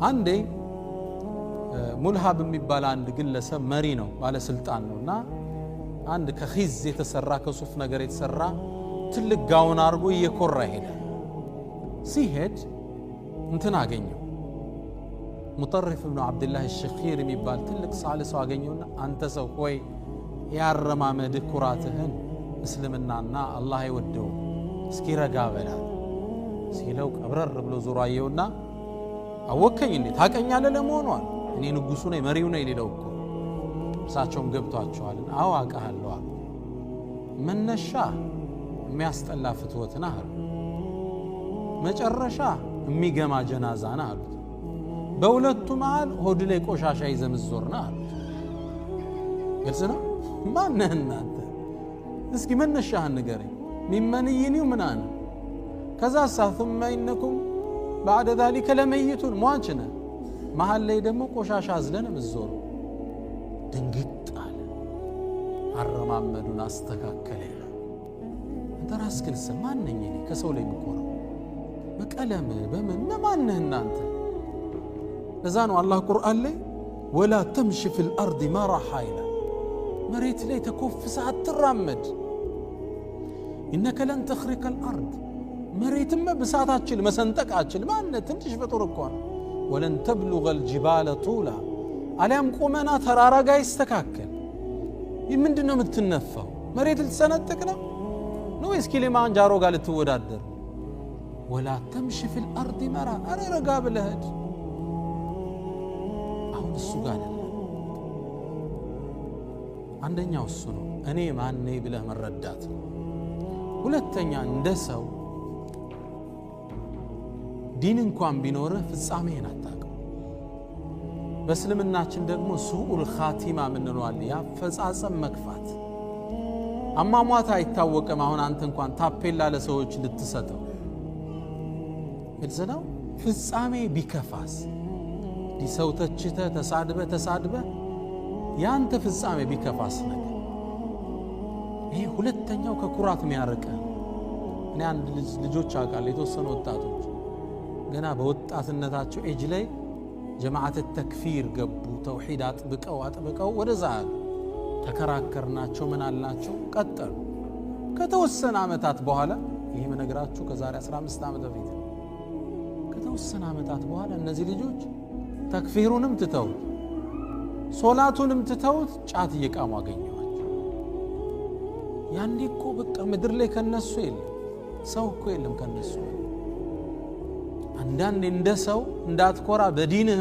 አንዴ ሙልሃብ የሚባል አንድ ግለሰብ መሪ ነው፣ ባለስልጣን ነውና አንድ ከኺዝ የተሰራ ከሱፍ ነገር የተሰራ ትልቅ ጋውን አድርጎ እየኮራ ይሄዳል። ሲሄድ እንትን አገኘው፣ ሙጠሪፍ ብኑ ዓብድላህ ሸኺር የሚባል ትልቅ ሳል ሰው አገኘውና አንተ ሰው ሆይ ያረማመድህ ኩራትህን እስልምናና አላህ አይወደውም፣ እስኪ ረጋ በላት ሲለው ቀብረር ብሎ ዞሮ አየውና አወከኝ እንዴ ታቀኛለህ ለመሆኑ አለ። እኔ ንጉሱ ነኝ መሪው ነኝ ሊለው እኮ እርሳቸውም ገብቷቸዋል። አዎ አውቅሃለሁ አሉ። መነሻ የሚያስጠላ ፍትወት ነህ አሉ። መጨረሻ የሚገማ ጀናዛ ነህ አሉት። በሁለቱ መሃል ሆድ ላይ ቆሻሻ ይዘህ ምትዞር ነህ አሉት። ግልጽ ነው። ማነህ እናንተ? እስኪ መነሻህን ንገረኝ። ሚመንይኒው ምናምን ከዛ ሳ ثم إنكم بعد ذلك لميتون ሟች ነህ። መሃል ላይ ደግሞ ቆሻሻ አዝለን ምትዞሩ። ድንግጥ አለ። አረማመዱን አስተካከለ ይላል። አንተ ራስህን ማን ነኝ እኔ ከሰው ላይ የምኮራው? በቀለም በምን ማነህ እናንተ? ለዛ ነው አላህ ቁርአን ላይ ولا تمش في الأرض مرحا ይላል። መሬት ላይ ተኮፍሰህ አትራመድ። إنك لن تخرق الأرض መሬትም ብሳት አችል መሰንጠቅ አችል ማነህ? ትንሽ ፍጡር እኮ ነው። ولن تبلغ الجبال طولا አሊያም ቁመና ተራራ ጋር ይስተካከል። ምንድን ነው የምትነፋው? መሬት ልትሰነጥቅ ነው ነው ወይስ ኪሊማንጃሮ ጋር ልትወዳደር? ولا تمش في الأرض مرحا አረ ረጋ ብለህ ሂድ። አሁን እሱ ጋር አይደለም። አንደኛው እሱ ነው፣ እኔ ማን ነኝ ብለህ መረዳት ነው። ሁለተኛ እንደ ሰው ዲን እንኳን ቢኖርህ ፍጻሜህን አታውቅም። በእስልምናችን ደግሞ سوء الخاتمة ምንለው አለ፣ የአፈጻጸም መክፋት። አሟሟት አይታወቅም። አሁን አንተ እንኳን ታፔላ ለሰዎች ልትሰጠው ግልጽ ነው። ፍጻሜ ቢከፋስ ሰው ተችተህ ተሳድበህ ተሳድበህ ያንተ ፍጻሜ ቢከፋስ ነገር ይሄ ሁለተኛው ከኩራት የሚያርቅህ። እኔ አንድ ልጆች አውቃለሁ፣ የተወሰኑ ወጣቶች ገና በወጣትነታቸው ኤጅ ላይ ጀማዓት ተክፊር ገቡ። ተውሂድ አጥብቀው አጥብቀው ወደዛ አሉ። ተከራከርናቸው፣ ምን አልናቸው፣ ቀጠሉ። ከተወሰነ ዓመታት በኋላ ይሄ መነግራችሁ ከዛሬ 15 ዓመት በፊት ከተወሰነ ዓመታት በኋላ እነዚህ ልጆች ተክፊሩንም ትተውት ሶላቱንም ትተውት ጫት እየቃሙ አገኘኋቸው። ያኔ እኮ በቃ ምድር ላይ ከነሱ የለም ሰው እኮ የለም ከነሱ። አንዳንዴ እንደ ሰው እንዳትኮራ በዲንህ